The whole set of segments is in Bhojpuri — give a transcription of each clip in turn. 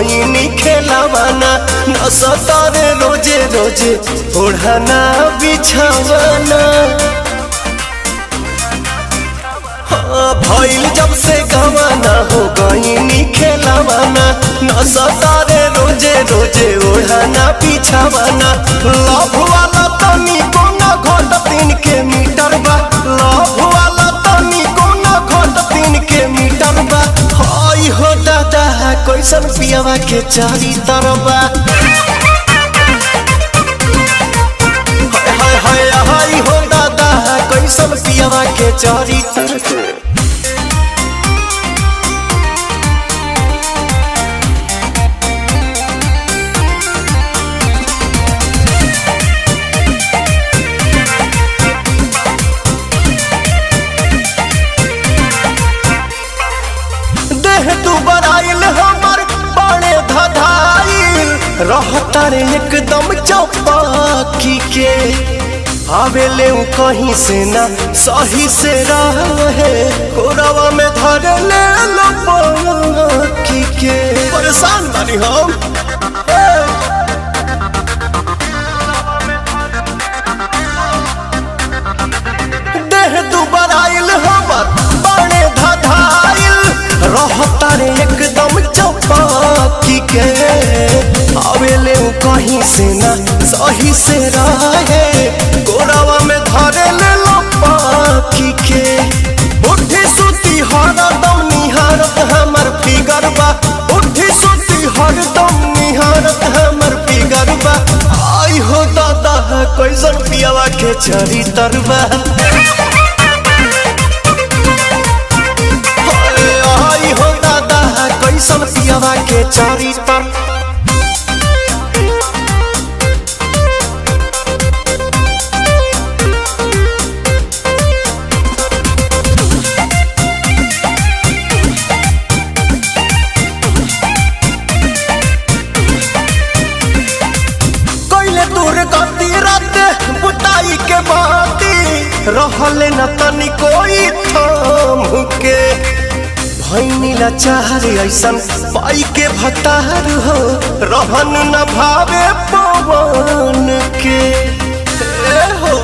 गईनी खेलावाना, न सतारे रोजे रोजे ओढ़ाना बिछावाना। हाँ, भइल जब से गवाना हो गईनी खेलावाना, न सतारे रोजे रोजे ओढ़ाना बिछावाना। लव वाला तनी कोना घोट 3 के मीटर बा, लव वाला तनी कोना घोट 3 के मीटर बा। हाय हो दादा कैसन पियावा के चारी तरबा। हाय हाय हाय हो दादा कैसन पियावा के चारी तरबा। देह दुबराइल हमर बड़े धधाइल, रहता रे एकदम चौपाकी के। आवेले उ कहीं से ना सही से रहे, कोरावा में धर ले लो बाकी के। परेशान बानी हम। देह दुबराइल हमर बड़े धधाइल, रहता रे एकदम चौपाकी के। आवेले उ कहीं से ना सही से रहे, गोरावा में धरे ले लो पाखी के। उठी सुती हरदम निहारत हमर फिगर बा, उठी सुती हरदम निहारत हमर फिगर बा। आई हो दादा कैसन पियावा के चरित्र बा। आई हो दादा कैसन पियावा के चरित्र। कैले दूर गति रात बुताई के बाती, रहले न तनी कोई थाम के। भैनी लाचार ऐसन पाई के भतार हो, रहन न भावे पवन के। ए हो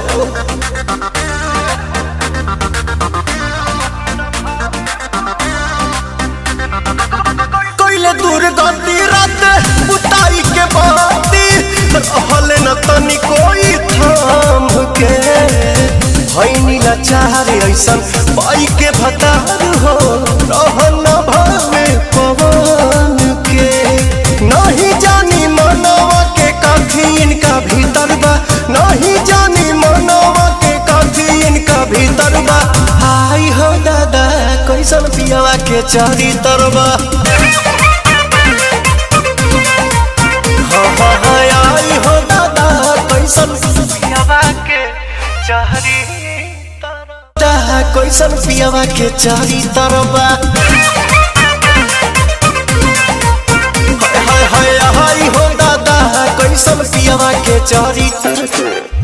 कैले दूर गति रात बुताई के बाती, रहले न तनी कोई थाम के। भैनी लाचार ऐसन पाई के भतार हो, रहन न भावे पवन के। नहीं जानी मनवा के काफी इनका भीतर बा, नहीं जानी मनवा के काफी इनका भीतर बा। हाय हो दादा कैसन पियावा के चरित्र बा। आई हो दादा कैसन पियावा के चरित्र, कैसन पियावा के चरित्र बा। हाय हाय हाय हो दादा कैसन पियावा के चरित्र।